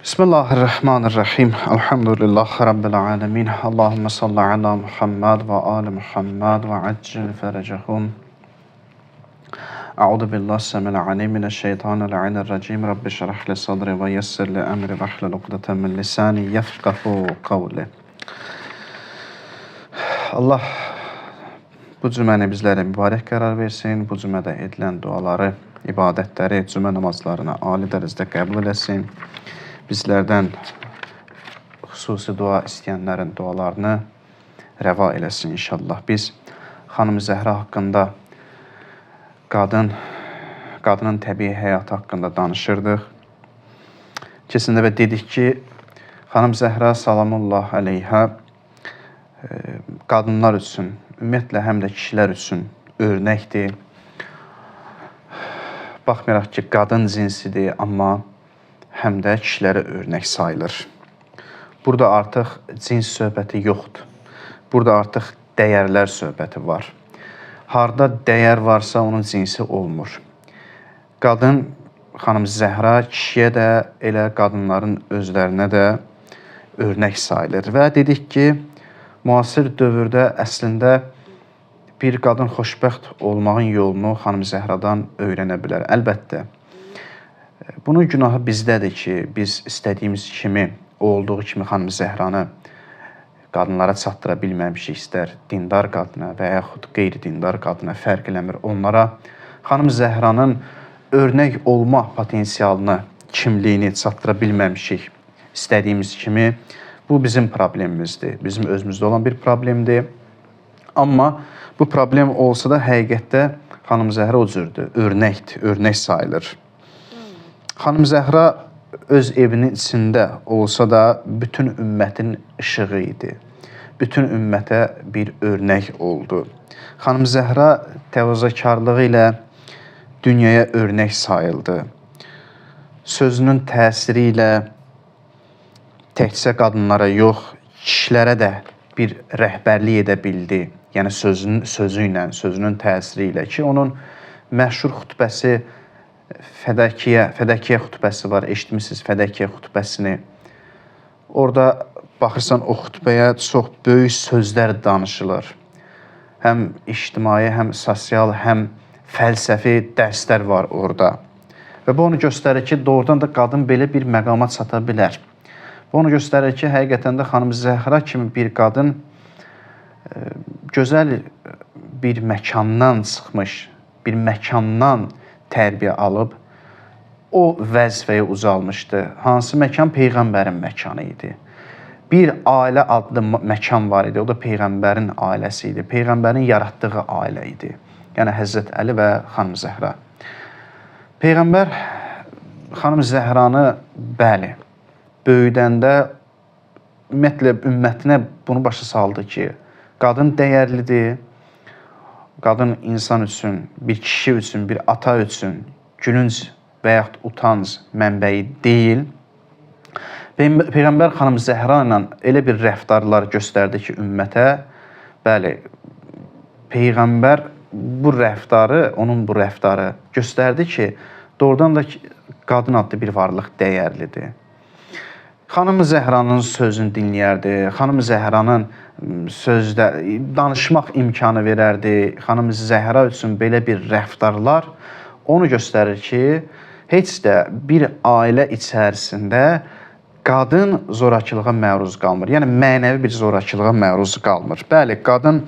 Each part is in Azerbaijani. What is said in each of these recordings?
Bismillahirrahmanirrahim. Elhamdülillah Rabbil alemin. Allahümme salli ala Muhammed və ali Muhammed və accil fərəcəhum. Euzu billahi semil alim mineşşeytanirracim. Rabbi şrah li sadri və yessir li emri və hlul uqdeten min lisani yefqahu qavli. Allah bu cüməni bizlərə mübarək qərar versin. Bu cümədə edilən duaları, ibadətləri, cümə namazlarını ali dərəcədə qəbul eləsin. Bizlərdən xüsusi dua istəyənlərin dualarını rəva eləsin inşallah. Biz xanım Zəhra haqqında, qadının təbii həyatı haqqında danışırdıq. Keçən dəfə dedik ki, xanım Zəhra salamullah əleyhə qadınlar üçün, ümumiyyətlə həm də kişilər üçün örnəkdir. Baxmayaraq ki, qadın cinsidir, amma həm də kişilərə örnək sayılır. Burada artıq cins söhbəti yoxdur. Burada artıq dəyərlər söhbəti var. Harda dəyər varsa onun cinsi olmur. Qadın, xanım Zəhra kişiyə də, elə qadınların özlərinə də örnək sayılır. Və dedik ki, müasir dövrdə əslində bir qadın xoşbəxt olmağın yolunu xanım Zəhradan öyrənə bilər. Əlbəttə, bunun günahı bizdədir ki, biz istədiyimiz kimi, olduğu kimi xanım Zəhranı qadınlara çatdıra bilməmişik, istər dindar qadına və yaxud qeyri-dindar qadına fərq eləmir. Onlara xanım Zəhranın örnək olma potensialını, kimliyini çatdıra bilməmişik istədiyimiz kimi. Bu bizim problemimizdir. Bizim özümüzdə olan bir problemdir. Amma bu problem olsa da həqiqətdə xanım Zəhra o cürdür, örnəkdir, örnək sayılır. Xanım Zəhra öz evinin içində olsa da bütün ümmətin işığı idi. Bütün ümmətə bir örnək oldu. Xanım Zəhra təvazökarlığı ilə dünyaya örnək sayıldı. Sözünün təsiri ilə təkcə qadınlara yox, kişilərə də bir rəhbərlik edə bildi. Yəni sözü ilə, sözünün təsiri ilə ki, onun məşhur xutbəsi Fədəkiyə xutbəsi var. Eşitmisiniz Fədəkiyə xutbəsini. Orada baxırsan o xutbəyə çox böyük sözlər danışılır. Həm ictimai, həm sosial, həm fəlsəfi dərslər var orada. Və bu onu göstərir ki, doğrudan da qadın belə bir məqama çata bilər. Bu onu göstərir ki, həqiqətən də xanım Zəhra kimi bir qadın gözəl bir məkandan çıxmış, bir məkandan tərbiyə alıb, o vəzifəyə ucalmışdı. Hansı məkan? Peyğəmbərin məkanı idi. Bir ailə adlı məkan var idi. O da Peyğəmbərin ailəsi idi. Peyğəmbərin yaratdığı ailə idi. Yəni Həzrət Əli və xanım Zəhra. Peyğəmbər xanım Zəhranı, bəli, böyüdəndə ümumiyyətlə ümmətinə bunu başa saldı ki, qadın dəyərlidir. Qadın insan üçün, bir kişi üçün, bir ata üçün gülünc və yaxud utanc mənbəyi deyil. Peyğəmbər xanım Zəhra ilə elə bir rəftarlar göstərdi ki, ümmətə, bəli, Peyğəmbər bu rəftarı, onun bu rəftarı göstərdi ki, doğrudan da qadın adlı bir varlıq dəyərlidir. Xanım Zəhranın sözünü dinləyərdi, xanım Zəhranın sözdə danışmaq imkanı verərdi. Xanım Zəhra üçün belə bir rəftarlar onu göstərir ki, heç də bir ailə içərisində qadın zorakılığa məruz qalmır. Yəni mənəvi bir zorakılığa məruz qalmır. Bəli, qadın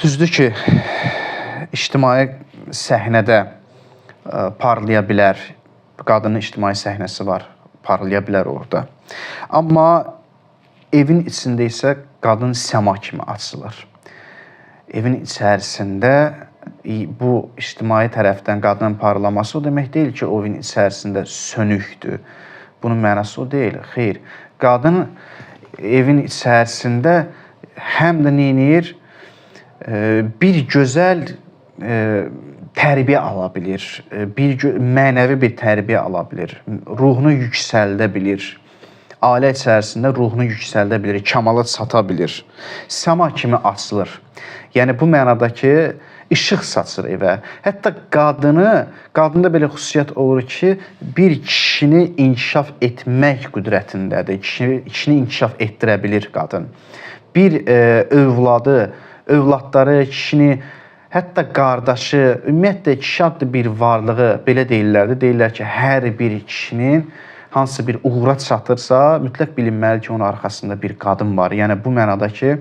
düzdür ki, ictimai səhnədə parlaya bilər. Qadının ictimai səhnəsi var, parlaya bilər orada. Amma evin içində isə qadın səma kimi açılır. Evin içərisində bu ictimai tərəfdən qadının parlaması o demək deyil ki, o evin içərisində sönükdür. Bunun mənası o deyil. Xeyr, qadın evin içərisində həm də neyniyir? Bir gözəl tərbiyə ala bilir, bir mənəvi bir tərbiyə ala bilir, ruhunu yüksəldə bilir. Ailə içərisində ruhunu yüksəldə bilir, kamala çata bilir. Səma kimi açılır. Yəni bu mənada ki, İşıq saçır evə. Hətta qadında belə xüsusiyyət olur ki, bir kişini inkişaf etmək qüdrətindədir. Kişini inkişaf etdirə bilir qadın. Bir övladları, kişini, hətta qardaşı, ümumiyyətlə kişi adlı bir varlığı belə deyirlərdi. Deyirlər ki, hər bir kişinin hansı bir uğura çatırsa, mütləq bilinməli ki, onun arxasında bir qadın var. Yəni bu mənada ki,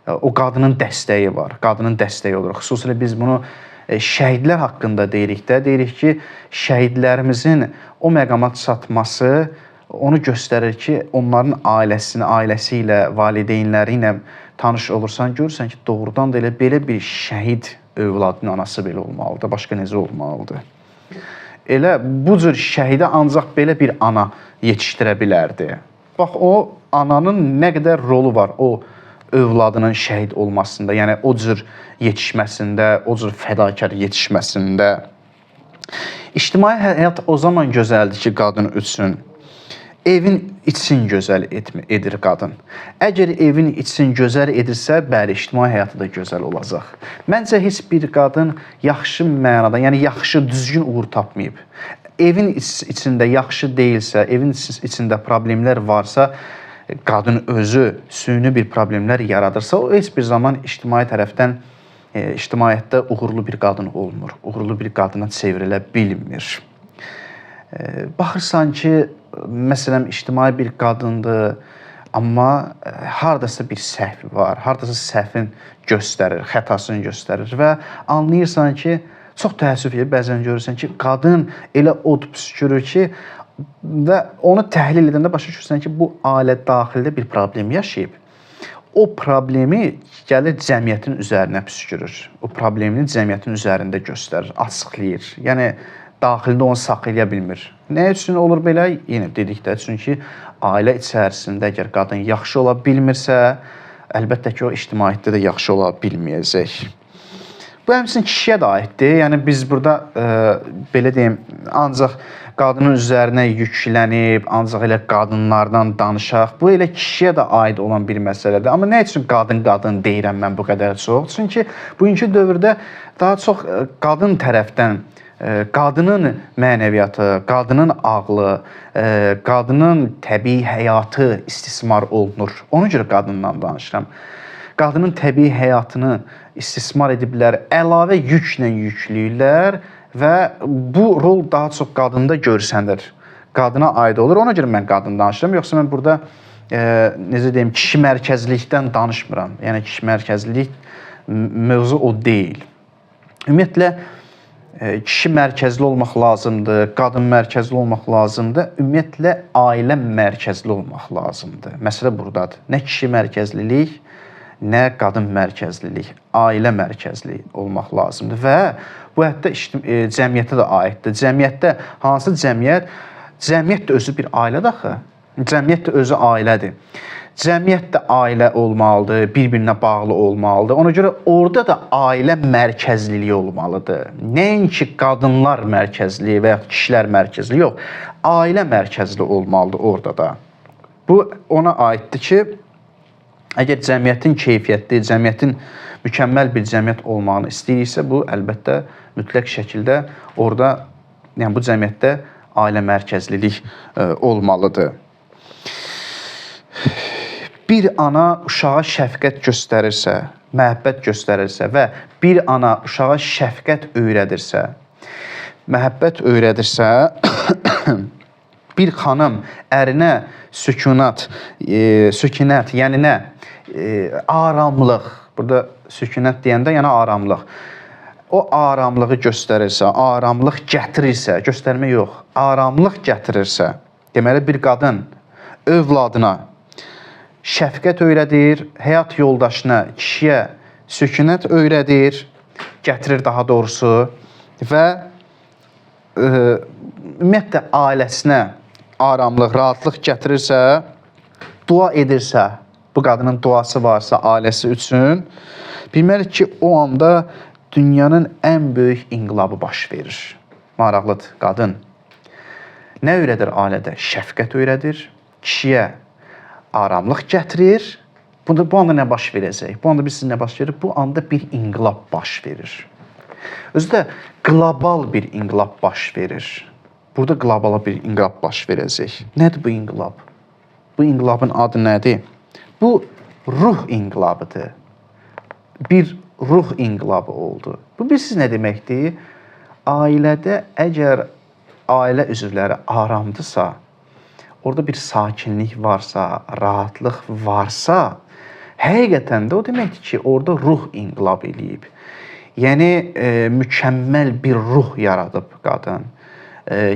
o qadının dəstəyi var. Qadının dəstəyi olur. Xüsusilə biz bunu şəhidlər haqqında deyirik də, deyirik ki, şəhidlərimizin o məqama çatması onu göstərir ki, onların ailəsi ilə, valideynləri ilə tanış olursan, görürsən ki, doğrudan da elə belə bir şəhid övladının anası belə olmalıdır, başqa necə olmalıdır. Elə bu cür şəhidə ancaq belə bir ana yetişdirə bilərdi. Bax, o ananın nə qədər rolu var o övladının şəhid olmasında, yəni o cür yetişməsində, o cür fədakar yetişməsində. İctimai həyat o zaman gözəldir ki, qadın üçün. Evin için gözəl edir qadın. Əgər evin için gözəl edirsə, bəli, ictimai həyatı da gözəl olacaq. Məncə heç bir qadın yaxşı mənada, yəni yaxşı, düzgün uğur tapmayıb. Evin içində yaxşı deyilsə, evin içində problemlər varsa, qadın özü süni bir problemlər yaradırsa, o heç bir zaman ictimai tərəfdən, ictimaiyyətdə uğurlu bir qadın olmur. Uğurlu bir qadına çevrilə bilmir. Baxırsan ki, məsələn, ictimai bir qadındır, amma hardasa bir səhv var, hardasa səhvin göstərir, xətasını göstərir və anlayırsan ki, çox təəssüf ki, bəzən görürsən ki, qadın elə od püskürür ki, və onu təhlil edəndə başa düşürsən ki, bu ailə daxilində bir problem yaşayıb. O problemi gəlir cəmiyyətin üzərinə püskürür. O problemini cəmiyyətin üzərində göstərir, açıqlayır. Yəni daxilində onu saxlaya bilmir. Nə üçün olur belə? Yenə dedik də, çünki ailə içərisində əgər qadın yaxşı ola bilmirsə, əlbəttə ki, o ictimaiyyətdə də yaxşı ola bilməyəcək. Bu həmçinin kişiyə də aiddir. Yəni biz burada belə deyim, ancaq qadının üzərinə yüklənib, ancaq elə qadınlardan danışaq. Bu elə kişiyə də aid olan bir məsələdir. Amma nə üçün qadın deyirəm mən bu qədər çox? Çünki bugünkü dövrdə daha çox qadın tərəfdən, qadının mənəviyyatı, qadının ağlı, qadının təbii həyatı istismar olunur. Ona görə qadından danışıram. Qadının təbii həyatını istismar ediblər, əlavə yüklə yükləyirlər və bu rol daha çox qadında görsənir. Qadına aid olur. Ona görə mən qadın danışıram. Yoxsa mən burada necə deyim, kişi mərkəzlilikdən danışmıram. Yəni kişi mərkəzlilik mövzu o deyil. Ümumiyyətlə kişi mərkəzli olmaq lazımdır, qadın mərkəzli olmaq lazımdır. Ümumiyyətlə ailə mərkəzli olmaq lazımdır. Məsələ burdadır. Nə kişi mərkəzlilik, nə qadın mərkəzlilik, ailə mərkəzli olmaq lazımdır və bu hətta cəmiyyətə də aiddir. Cəmiyyətdə hansı cəmiyyət? Cəmiyyət də özü bir ailədir axı. Cəmiyyət də özü ailədir. Cəmiyyət də ailə olmalıdır, bir-birinə bağlı olmalıdır. Ona görə orada da ailə mərkəzliliyi olmalıdır. Nəinki qadınlar mərkəzli və ya kişilər mərkəzli, yox, ailə mərkəzli olmalıdır orada da. Bu ona aiddir ki, əgər cəmiyyətin keyfiyyətli, cəmiyyətin mükəmməl bir cəmiyyət olmağını istəyiriksə, bu əlbəttə mütləq şəkildə orada, yəni bu cəmiyyətdə ailə mərkəzlilik olmalıdır. Bir ana uşağa şəfqət göstərirsə, məhəbbət göstərirsə və bir ana uşağa şəfqət öyrədirsə, məhəbbət öyrədirsə, bir xanım ərinə sükunat, sükunət, yəni nə? Aramlıq. Burada sükunət deyəndə yəni aramlıq. O aramlığı göstərirsə, aramlıq gətirirsə, göstərmə yox, aramlıq gətirirsə, deməli bir qadın övladına şəfqət öyrədir, həyat yoldaşına, kişiyə sükunət öyrədir, gətirir daha doğrusu və ümumiyyətlə ailəsinə aramlıq, rahatlıq gətirirsə, dua edirsə, bu qadının duası varsa ailəsi üçün, bilməli ki, o anda dünyanın ən böyük inqilabı baş verir. Maraqlıdır, qadın nə öyrədir ailədə? Şəfqət öyrədir, kişiyə aramlıq gətirir, Bu anda nə baş verəcək? Bu anda bilirsiniz nə baş verir? Bu anda bir inqilab baş verir. Özü də qlobal bir inqilab baş verir. Burada qlobal bir inqilab baş verəcək. Nədir bu inqilab? Bu inqilabın adı nədir? Bu ruh inqilabıdır. Bir ruh inqilabı oldu. Bu bilirsiniz nə deməkdir? Ailədə əgər ailə üzvləri aramdırsa, orada bir sakinlik varsa, rahatlıq varsa, həqiqətən də o deməkdir ki, orada ruh inqilab eləyib. Yəni mükəmməl bir ruh yaradıb qadın.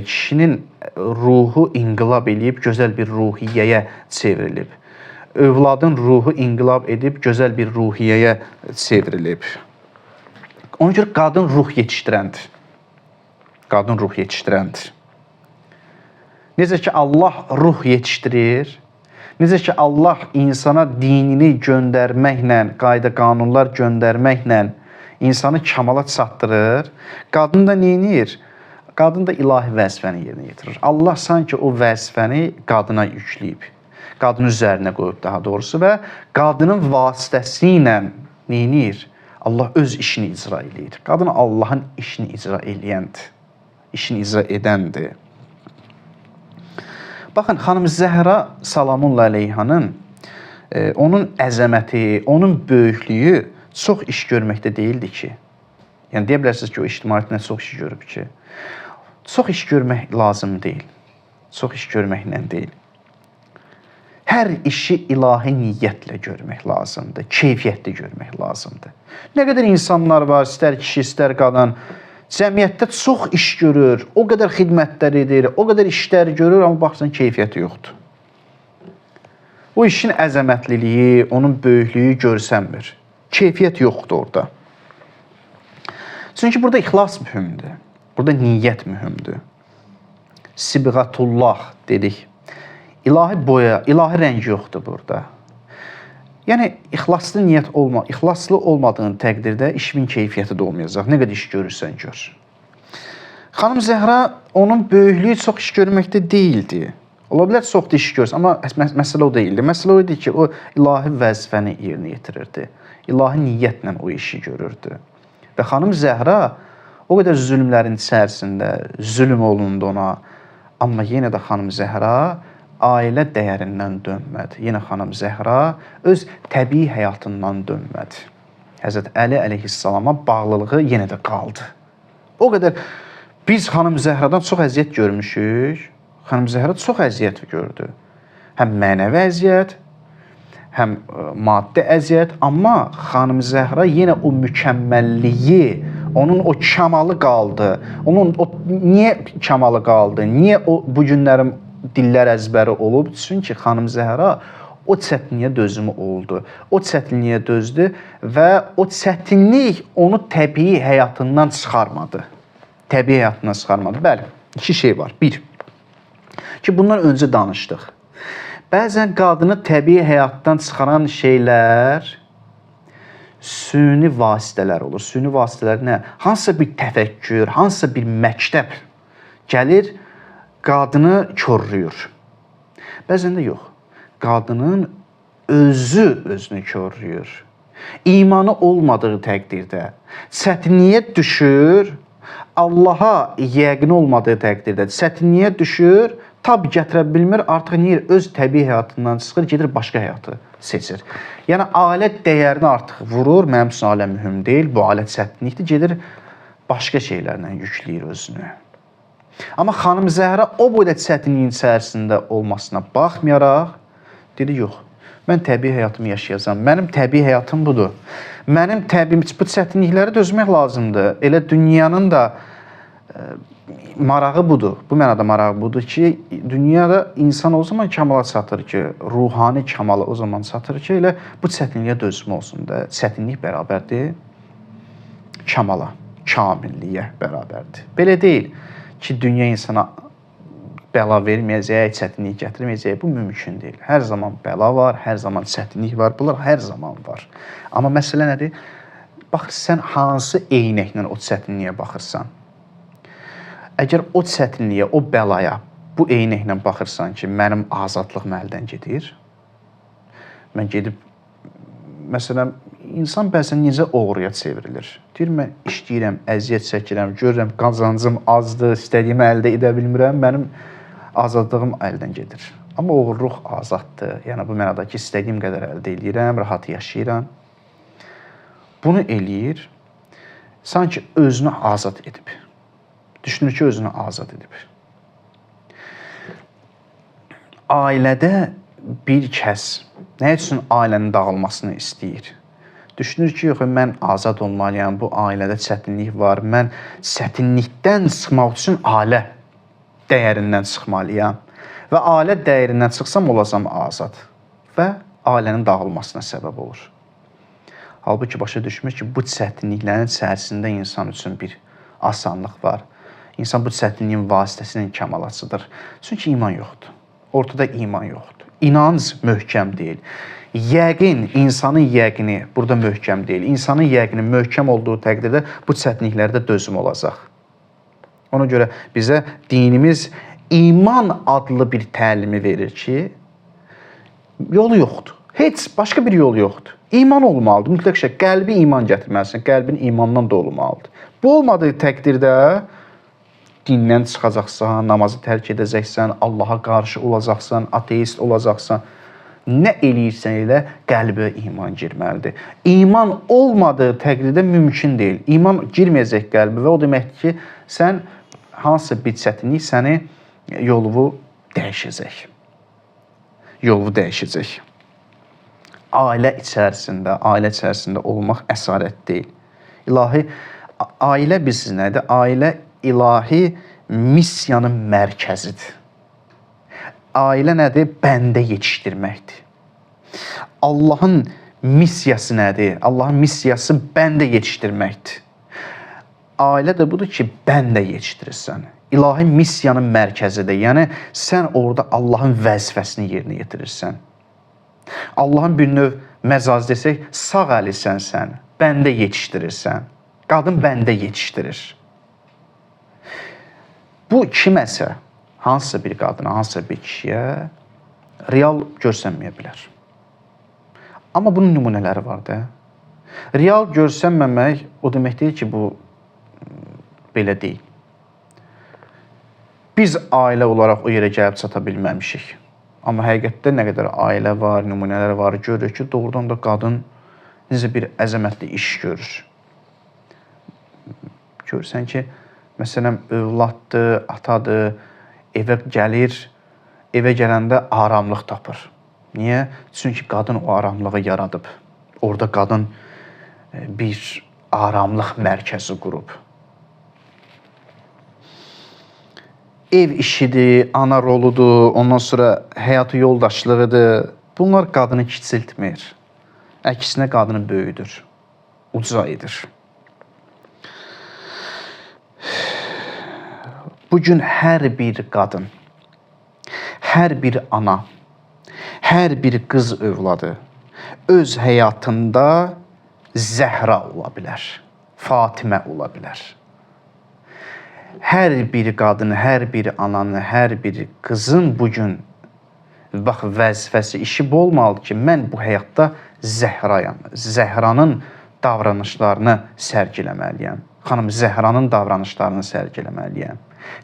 Kişinin ruhu inqilab eləyib, gözəl bir ruhiyyəyə çevrilib. Övladın ruhu inqilab edib, gözəl bir ruhiyyəyə çevrilib. Ona görə qadın ruh yetişdirəndir. Qadın ruh yetişdirəndir. Necə ki Allah ruh yetişdirir, necə ki Allah insana dinini göndərməklə, qayda qanunlar göndərməklə insanı kamala çatdırır, qadın da nə edir? Qadın da ilahi vəzifəni yerinə yetirir. Allah sanki o vəzifəni qadına yükləyib. Qadının üzərinə qoyub daha doğrusu və qadının vasitəsilə nə edir? Allah öz işini icra eləyir. Qadın Allahın işini icra eləyəndir. İşini icra edəndir. Baxın, xanım Zəhra salamullahi əleyhanın onun əzəməti, onun böyüklüyü çox iş görməkdə deyildi ki. Yəni deyə bilərsiniz ki, o ictimaiyyətlə çox iş görüb ki. Çox iş görmək lazım deyil. Çox iş görməklə deyil. Hər işi ilahi niyyətlə görmək lazımdır. Keyfiyyətli görmək lazımdır. Nə qədər insanlar var, istər kişi, istər qadın, cəmiyyətdə çox iş görür, o qədər xidmətlər edir, o qədər işlər görür, amma baxsan keyfiyyəti yoxdur. O işin əzəmətliliyi, onun böyüklüyü görsənmir. Keyfiyyət yoxdur orada. Çünki burada ixlas mühümdür. Burada niyyət mühümdür. Sibğatullah dedik. İlahi boya, ilahi rəng yoxdur burada. Yəni ixlaslı niyyət olma, ixlaslı olmadığın təqdirdə işin keyfiyyəti də olmayacaq. Nə qədər iş görürsən gör. Xanım Zəhra onun böyüklüyü çox iş görməkdə deyildi. Ola bilər çox da iş görsün, amma məsələ o deyildi. Məsələ o idi ki, o ilahi vəzifəni yerinə yetirirdi. İlahi niyyətlə o işi görürdü. Və xanım Zəhra o qədər zülmlərin içərisində zülm olundu ona, amma yenə də xanım Zəhra ailə dəyərindən dönmədi. Yenə xanım Zəhra öz təbii həyatından dönmədi. Həzrət Əli əleyhissalama bağlılığı yenə də qaldı. O qədər biz xanım Zəhradan çox əziyyət görmüşük. Xanım Zəhra çox əziyyət gördü. Həm mənəvi əziyyət, həm maddi əziyyət, amma xanım Zəhra yenə o mükəmməlliyi, onun o kamalı qaldı. Onun o niyə kamalı qaldı? Niyə o bu günlərim dillər əzbəri olub? Çünki xanım Zəhra o çətinliyə dözümü oldu. O çətinliyə dözdü və o çətinlik onu təbii həyatından çıxarmadı. Təbii həyatından çıxarmadı. Bəli, iki şey var. Bir, ki bundan öncə danışdıq. Bəzən qadını təbii həyatdan çıxaran şeylər süni vasitələr olur. Süni vasitələr nə? Hansısa bir təfəkkür, hansısa bir məktəb gəlir, qadını korlayır. Bəzən də yox. Qadının özü özünü korlayır. İmanı olmadığı təqdirdə çətinliyə düşür, Allaha yəqin olmadığı təqdirdə çətinliyə düşür, tab gətirə bilmir, artıq niyə öz təbii həyatından çıxır, gedir başqa həyatı seçir. Yəni ailə dəyərini artıq vurur, mənim üçün ailə mühüm deyil, bu ailə çətinlikdir, gedir başqa şeylərlə yükləyir özünü. Amma xanım Zəhra o boyda çətinliyin içərisində olmasına baxmayaraq dedi yox, mən təbii həyatımı yaşayacağam. Mənim təbii həyatım budur. Mənim təbii bu çətinliklərə dözmək lazımdır. Elə dünyanın da marağı budur. Bu mənada marağı budur ki, dünyada insan o zaman kamala çatır ki, ruhani kamala o zaman çatır ki, elə bu çətinliyə dözümü olsun da. Çətinlik bərabərdir kamala, kamilliyə bərabərdir. Belə deyil ki, dünya insana bəla verməyəcək, çətinlik gətirməyəcək. Bu mümkün deyil. Hər zaman bəla var, hər zaman çətinlik var. Bunlar hər zaman var. Amma məsələ nədir? Bax, sən hansı eynəklə o çətinliyə baxırsan? Əgər o çətinliyə, o bəlaya bu eynəklə baxırsan ki, mənim azadlığım əldən gedir, mən gedib Məsələn, insan bəzən necə oğruya çevrilir? Deyir, mən işləyirəm, əziyyət çəkirəm, görürəm qazancım azdır, istədiyimi əldə edə bilmirəm, mənim azadlığım əldən gedir. Amma oğurluq azaddır. Yəni bu mənada ki, istədiyim qədər əldə eləyirəm, rahat yaşayıram. Bunu eləyir, sanki özünü azad edib. Düşünür ki, özünü azad edib. Ailədə bir kəs nə üçün ailənin dağılmasını istəyir? Düşünür ki, yox, mən azad olmalıyam, bu ailədə çətinlik var, mən çətinlikdən çıxmaq üçün ailə dəyərindən çıxmalıyam. Və ailə dəyərindən çıxsam olacam azad və ailənin dağılmasına səbəb olur. Halbuki başa düşmür ki, bu çətinliklərin içərisində insan üçün bir asanlıq var. İnsan bu çətinliyin vasitəsilə kamalaçıdır. Çünki iman yoxdur. Ortada iman yoxdur. İnanc möhkəm deyil. Yəqin, insanın yəqini burada möhkəm deyil. İnsanın yəqini möhkəm olduğu təqdirdə bu çətinliklərdə dözüm olacaq. Ona görə bizə dinimiz iman adlı bir təlimi verir ki, yolu yoxdur. Heç başqa bir yol yoxdur. İman olmalıdır. Mütləq şək qəlbi iman gətirməlisən. Qəlbin imandan dolmalıdır. Bu olmadığı təqdirdə dindən çıxacaqsan, namazı tərk edəcəksən, Allaha qarşı olacaqsan, ateist olacaqsan. Nə eləyirsən elə, qəlbə iman girməlidir. İman olmadığı təqdirdə mümkün deyil. İman girməyəcək qəlbə və o deməkdir ki, sən hansısa bir çətinlik səni yolunu dəyişəcək. Yolunu dəyişəcək. Ailə içərisində olmaq əsarət deyil. İlahi ailə bilirsiniz nədir? Ailə ilahi missiyanın mərkəzidir. Ailə nədir? Bəndə yetişdirməkdir. Allahın missiyası nədir? Allahın missiyası bəndə yetişdirməkdir. Ailə də budur ki, bəndə yetişdirirsən. İlahi missiyanın mərkəzidir. Yəni sən orada Allahın vəzifəsini yerinə yetirirsən. Allahın bir növ məcazi desək, sağ əlisən sən, bəndə yetişdirirsən. Qadın bəndə yetişdirir. Bu kiməsə, hansısa bir qadına, hansısa bir kişiyə real görsənməyə bilər. Amma bunun nümunələri var da. Real görsənməmək o demək deyil ki, bu belə deyil. Biz ailə olaraq o yerə gəlib çata bilməmişik. Amma həqiqətdə nə qədər ailə var, nümunələr var, görürük ki, doğrudan da qadın necə bir əzəmətli iş görür. Görürsən ki, məsələn, övladdır, atadır, evə gəlir, evə gələndə aramlıq tapır. Niyə? Çünki qadın o aramlığı yaradıb. Orada qadın bir aramlıq mərkəzi qurub. Ev işidir, ana roludur, ondan sonra həyatı yoldaşlığıdır. Bunlar qadını kiçiltmir. Əksinə qadını böyüdür, uca edir. Bugün hər bir qadın, hər bir ana, hər bir qız övladı öz həyatında Zəhra ola bilər, Fatimə ola bilər. Hər bir qadın, hər bir ananın, hər bir qızın bugün bax vəzifəsi, işi bu olmalıdır ki, mən bu həyatda Zəhrayam. Zəhranın davranışlarını sərgiləməliyəm. Xanım Zəhranın davranışlarını sərgiləməliyəm.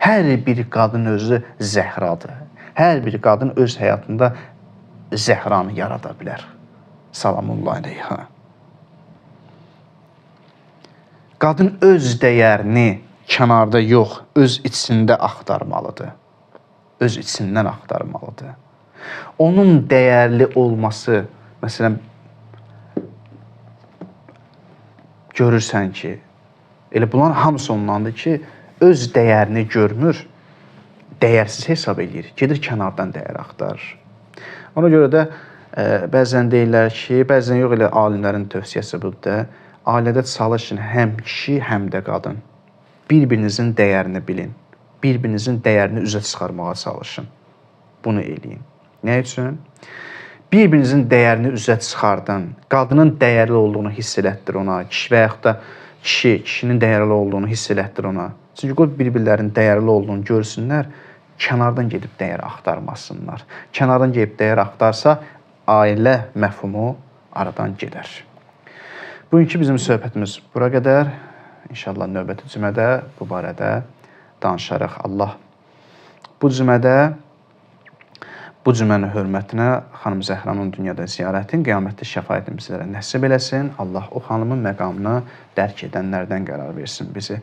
Hər bir qadın özü Zəhradır. Hər bir qadın öz həyatında Zəhranı yarada bilər. Salamullah əleyha. Qadın öz dəyərini kənarda yox, öz içində axtarmalıdır. Öz içindən axtarmalıdır. Onun dəyərli olması, məsələn, görürsən ki, elə bunların hamısı ondandır ki, öz dəyərini görmür, dəyərsiz hesab eləyir. Gedir kənardan dəyər axtarır. Ona görə də bəzən deyirlər ki, bəzən yox, elə alimlərin tövsiyəsi budur da, ailədə çalışın həm kişi, həm də qadın. Bir-birinizin dəyərini bilin. Bir-birinizin dəyərini üzə çıxarmağa çalışın. Bunu eləyin. Nə üçün? Bir-birinizin dəyərini üzə çıxardın. Qadının dəyərli olduğunu hiss elətdir ona. Kişi və yaxud da kişinin dəyərli olduğunu hiss elətdir ona. Çünki qoy bir-birlərinin dəyərli olduğunu görsünlər, kənardan gedib dəyər axtarmasınlar. Kənardan gedib dəyər axtarsa, ailə məfhumu aradan gedər. Bugünkü bizim söhbətimiz bura qədər. İnşallah növbəti cümədə bu barədə danışarıq. Allah bu cümədə bu cümənin hörmətinə xanım Zəhranın dünyada ziyarətin, qiyamətdə şəfaətini bizlərə nəsib eləsin. Allah o xanımın məqamını dərk edənlərdən qərar versin bizi.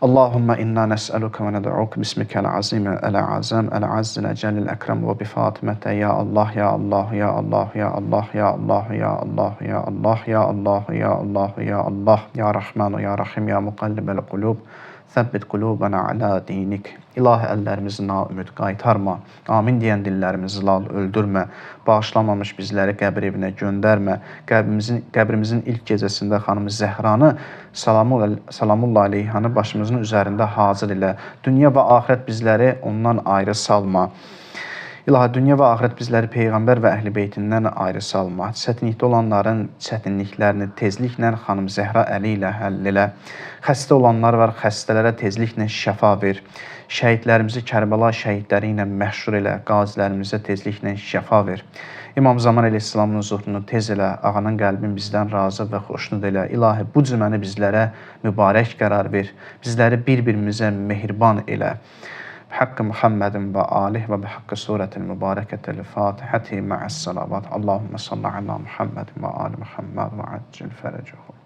Allahumma inna nes'eluke ve ned'uke bismikel azim el azam el azzil celil ekrem ve bi Fatimete ya Allah ya Allah ya Allah ya Allah ya Allah ya Allah ya Allah ya Allah ya Allah ya Allah ya Rahman ya Rahim ya muqallibel qulub Səbbit qulubana ala dinik. İlahi əllərimizi naümid qaytarma. Amin deyən dillərimizi lal öldürmə. Bağışlamamış bizləri qəbir evinə göndərmə. Qəbrimizin ilk gecəsində xanım Zəhranı salamullah aleyhanı başımızın üzərində hazır elə. Dünya və axirət bizləri ondan ayrı salma. İlahi dünya və axirət bizləri peyğəmbər və əhl-i beytindən ayrı salma. Çətinlikdə olanların çətinliklərini tezliklə xanım Zəhra əli ilə həll elə. Xəstə olanlar var, xəstələrə tezliklə şəfa ver. Şəhidlərimizi Kərbəla şəhidləri ilə məşhur elə, qazilərimizə tezliklə şəfa ver. İmam Zaman əleyhissalamın zuhrunu tez elə, ağanın qəlbini bizdən razı və xoşnud elə. İlahi bu cüməni bizlərə mübarək qərar ver. Bizləri bir-birimizə mehriban elə. بحق محمد وآله وبحق سورة المباركة الفاتحة مع الصلوات. اللهم صل على محمد وآل محمد وعجل فرجهم.